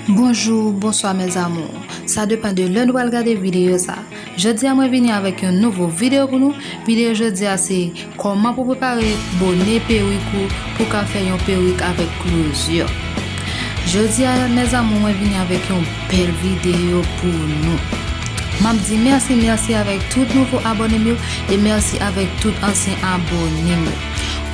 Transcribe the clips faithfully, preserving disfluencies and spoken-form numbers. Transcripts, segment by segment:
Bonjou, bonswa mes amours. Sa depann de lè nou pral gade videyo sa. Jodi a mwen vini avèk yon nouvo videyo pou nou. Videyo jodi a se kòman pou prepare bone perik ou pou ka fè yon perik avèk closure. Jodi a mes amours mwen vini avèk yon bèl videyo pou nou. M ap di mèsi, mèsi avèk tout nouvo abòne m yo e mèsi avèk tout ansyen abòne m yo.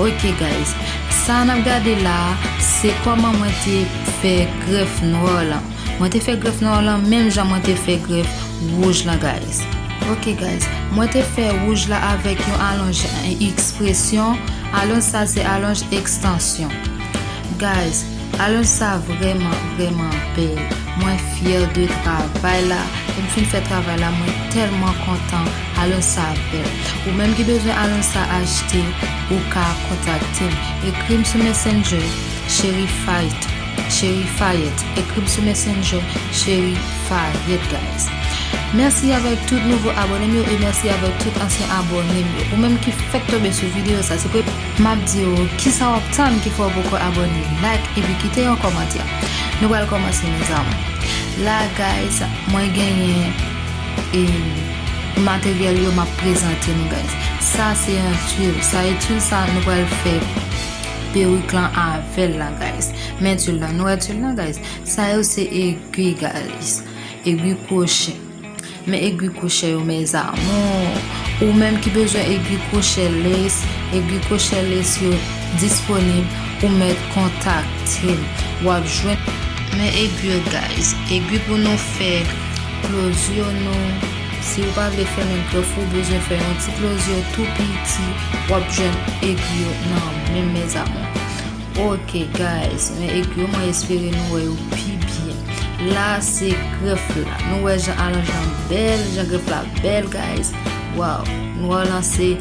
Ok guys, sa n ap gade la a, se kòman mwen te fè grèf nwa lan. Mwen te fè grèf nwa lan menm jan mwen te fè grèf wouj lan guys. Ok guys, mwen te fè wouj la avèk yon alonj ekspresyon. Alonj sa se alonj ekstansyon. Guys, alonj sa vrèman, vrèman bèl. Mwen fyè de travay la. Lè m fin fè travay la, mwen tèlman kontan. Alonj sa bèl. Ou menm ki bezwen alonj sa achte, ou ka kontakte m. Ekri m sou Messenger, Cheri Fayet. Cheri Fayet. Ekri m sou Messenger, Cheri Fayet, guys. Mèsi avèk tout nouvo abòne m yo e mèsi avèk tout ansyen abòne m yo. Ou menm ki fèk tonbe sou videyo sa, se pou m ap di w kisa w ap tann ki fè w poko abòne, like epi kite yon kòmantè. Nou pral kòmanse mes amours. La guys, mwen genyen e materyèl yo m ap prezante nou guys. Sa se yon twil. Sa e twil sa nou pral fè perik lan avè l la guys. Men twil lan, nou wè twil lan guys. Sa yo se egwi guys. Egwi kwochè. Men egwi kwochè yo mes amours. Ou menm ki bezwen egwi kwochè lace, egwi kwochè lace yo disponib, ou mèt kontakte m. W ap jwenn men egwi yo guys. Egwi pou nou fè closure nou. Si ou pa vle fè menm grèf ou bezwen fè yon ti closure tou piti, w ap jwenn egwi yo nan men mes amours. Ok guys, men egwi yo mwen espere nou wè yo pi byen. La se grèf la. Nou wè jan alonj lan bèl, jan grèf la bèl guys. Wow, nou wè lan se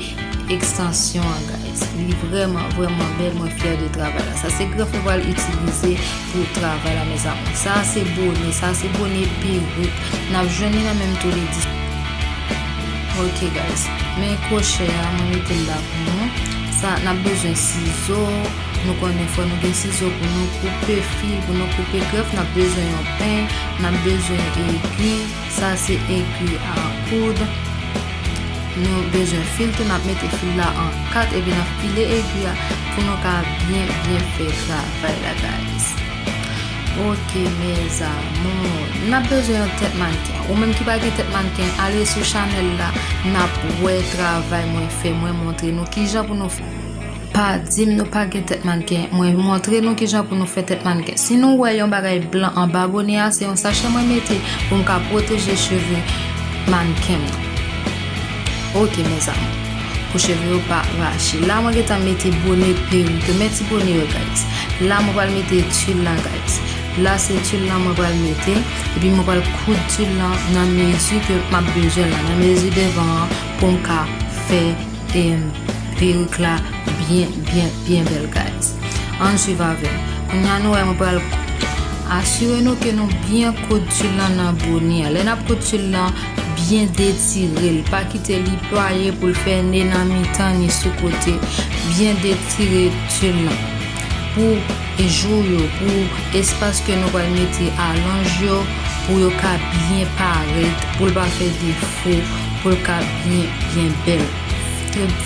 ekstansyon an guys. Li vrèman, vrèman bèl, mwen fyè de travay la. Sa se grèf nou pral itilize pou travay la mes amours. Sa se bone, sa se bone perik. N ap jwenn li nan menm tou li di. Ok guys, men kwochè a mwen mete l la pou nou. Sa n ap bezwen sizo, nou konnen fò nou gen sizo pou nou koupe fil, pou nou koupe grèf, n ap bezwen yon peny, n ap bezwen egwi, sa se egwi a koud. Nou bezwen fil tou, n ap mete fil la an kat epi n ap pile egwi a pou nou ka byen, byen fè travay la guys. Ok mes amours, n ap bezwen yon tèt mannken. Ou menm ki pa gen tèt mannken, ale sou chanèl la, n ap wè travay mwen fè, mwen montre nou kijan pou nou fè. Pa di m nou pa gen tèt mannken, mwen montre nou kijan pou nou fè tèt mannken. Si nou wè yon bagay blan anba bone a, se yon sachè mwen mete pou m ka pwoteje cheve mannken m nan. Ok mes amours, pou cheve yo pa rache. La mwen gentan mete bone perik yo, men ti bone yo guys. La mwen pral mete twil lan guys. La se twil lan mwen pral mete, epi mwen pral koud twil lan nan mezi ke m ap bezwen lan, nan mezi devan an pou m ka fè em, perik la byen, byen, byen bèl guys. Ann swiv avè m. Kounye a nou wè mwen pral asire nou ke nou byen koud twil lan nan bone a. Lè n ap koud twil lan, byen detire l. Pa kite li plwaye pou l fè ne nan mitan ni sou kote. Byen detire twil lan. Pou jou yo, pou espas ke nou pral mete alonj yo, pou yo ka byen parèt, pou l pa fè defo, pou l ka byen, byen bèl.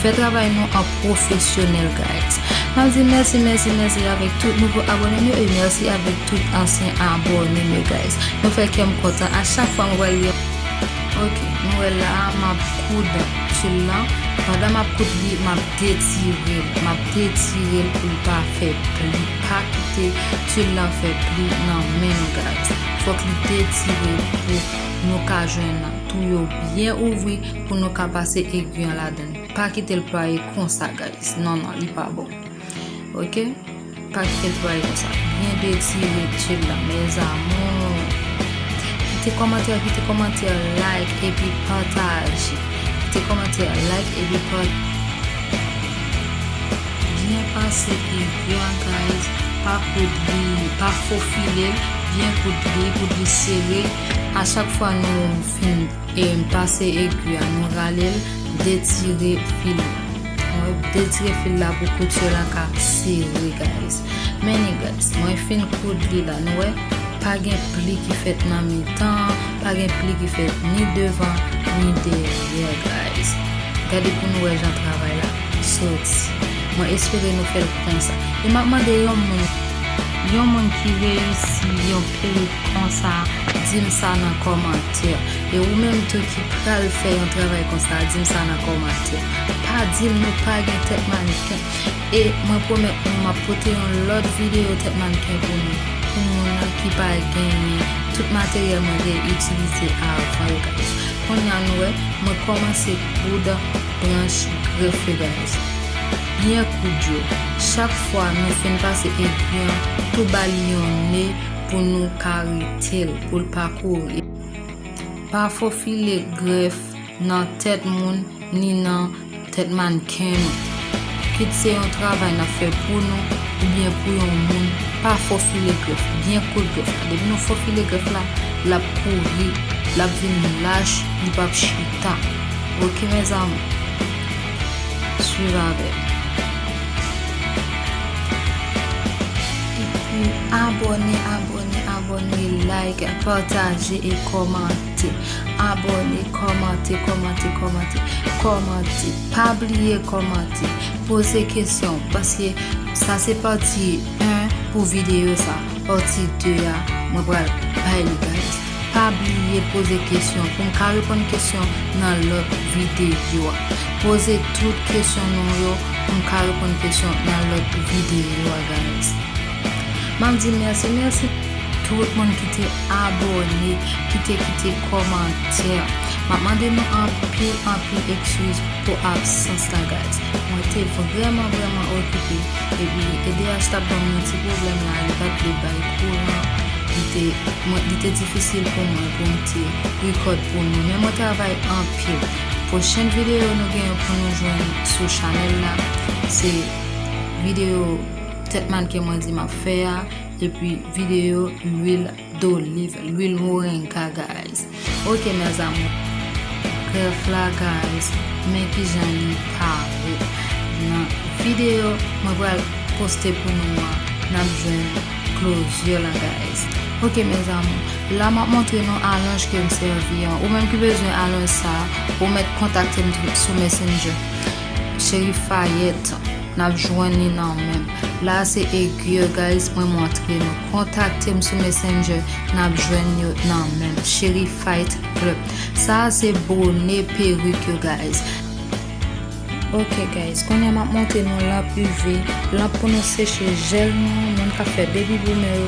Fè travay nou an pwofesyonèl guys. N ap di mèsi, mèsi, mèsi avèk tout nouvo abòne m yo e mèsi avèk tout ansyen abòne m yo guys. Nou fè kè m kontan a chak fwa mwen wè li. Ok, nou wè la a m ap koud twil lan. Pandan m ap koud li, m ap detire l, m ap detire l pou l pa fè pli. Pa kite twil lan fè pli nan men nou guys. Fòk li detire pou nou ka jwenn tou yo byen ouvri pou nou ka pase egwi an ladan. Pa kite l plwaye konsa guys. Non, non, li pa bon. Ok? Pa kite l plwaye konsa. Byen detire twil lan mes amours. Kite kòmantè, kite kòmantè, like epi pataje. Kite kòmantè, like epi pataje. Byen pase egwi a guys. Pa koud li, pa fofile l. Byen koud li, koud li sere. A chak fwa nou fin e pase egwi a, nou rale l, detire fil la. Nou detire fil la pou kouti la ka sere guys. Men ni guys, mwen fin koud li la, nou wè. Pa gen pli ki fèt nan mitan, pa gen pli ki fèt ni devan, ni dèyè, guys. Gade pou nou wè jan travay la soti. Mwen espere nou fè l konsa. E m ap mande yon moun, yon moun ki reyisi yon perik konsa, di m sa nan kòmantè. E ou menm tou ki pral fè yon travay konsa, di m sa nan kòmantè. Pa di m nou pa gen tèt mannequin. E mwen pwomèt nou, m ap pote yon lòt videyo tèt mannequin pou nou. Pou moun nan ki pa genyen tout materyèl mwen te itilize avan yo, guys. Kounye a nou wè, mwen kòmanse koud branch grèf yo, guys. Byen koud yo. Chak fwa nou fin pase egwi an, tou ba li yon ne pou nou ka rete l, pou l pa kouri. Pa fofile grèf nan tèt moun, ni nan tèt mannequin nou. Kit se yon travay n ap fè pou nou, oubyen pou yon moun, pa fofile grèf, byen koud grèf la. Depi nou fofile grèf la, l ap kouri, l ap vin lach, li p ap chita. Ok, mes amours? Swiv avè m. Epi abòne, abòne, abòne, like, pataje e kòmante. Abòne, kòmante, kòmante, kòmante, kòmante. Pa bliye kòmante. Poze kesyon, paske sa se pati en pou videyo sa. Pati de a, mwen pral bay li, guys. Pa bliye poze kesyon pou m ka reponn kesyon nan lòt videyo a. Poze tout kesyon nou yo pou m ka reponn kesyon nan lòt videyo a, guys. M ap di mèsi, mèsi tout moun ki te abòne, ki te kite kòmantè. M ap mande nou anpil, anpil eskiz pou absans la, guys. Mwen te vrèman, vrèman okipe. Epi, E D H t ap ban m yon ti pwoblèm la, li pa t vle bay kouran. Li te, mwen, li te difisil pou mwen pou m te record pou nou. Men mwen travay anpil. Pwochèn videyo nou genyen pou nou jwenn sou chanèl la, se videyo tèt mannequin mwen di m ap fè a, epi videyo lwil doliv, lwil moringa, guys. Ok, mes amours. Grèf la, guys, men kijan li parèt. Nan videyo mwen pral poste pou nou an, n ap jwenn closure la, guys. Ok, mes amours, la m ap montre nou alonj ke m sèvi an. Ou menm ki bezwen alonj sa, ou mèt kontakte m sou Messenger. Cheri Fayette, n ap jwenn li nan men m. La se egwi yo, guys, mwen montre nou. Kontakte m sou Messenger, n ap jwenn yo nan men m. Cheri Fight Club. Sa a se bone perik yo, guys. Ok, guys, kounye a m ap montre nou lanp U V, lanp pou nou seche jèl nou, moun k ap fè baby boomer yo,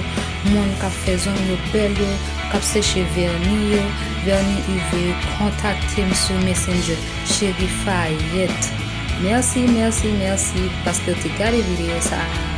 moun k ap fè zong yo bèl yo, k ap seche vèni yo, vèni U V yo, kontakte m sou Messenger. Cheri Fayette. Mèsi, mèsi, mèsi paske w te gade videyo sa a.